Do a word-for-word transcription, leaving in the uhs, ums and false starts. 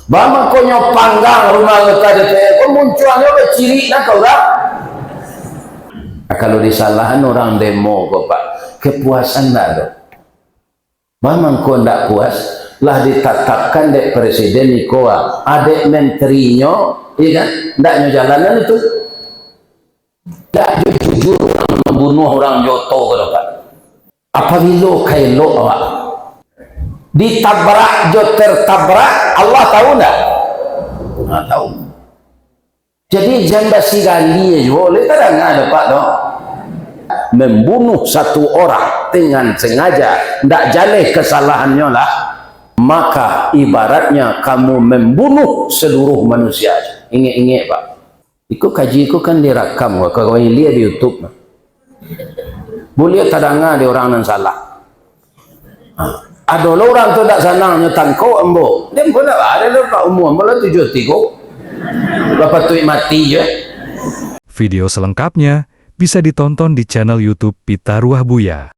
Bamakonyo panggang rumah anggota D P R ko, muncuangnyo bacirik nak ka urang. Nah, kalau disalahan orang demo ko, Pak, kepuasan ndak ado. Bamangko ndak puas, lah ditatapkan dek presiden iko, ah, adek menterinyo, iya kan? Ndak nyo jalanan itu. Ndak jujur urang mambunuah urang jo oto ko, Pak. Apabilo ka elok awak? Ditabrak jo tertabrak, Allah tahu ndak? Nah, tahu. Jadi, jan basigali juo, lai tadanga dek Apak tu. Membunuh satu orang dengan sengaja, ndak jaleh kesalahannyo lah, maka ibaratnya kamu membunuh seluruh manusia. Ingek-ingek, Pak. Iko kaji ko kan direkam, ka kau ilia di YouTube. Buliah tadanga di urang nan salah. Ha. Ado lo urang tu dak sanang nyo tangkok ambo. Dia ambo dak ado doh, Pak, umua ambo lah tujuah tigo. Lah patuik mati je. Video selengkapnya bisa ditonton di channel YouTube Pitaruah Buya.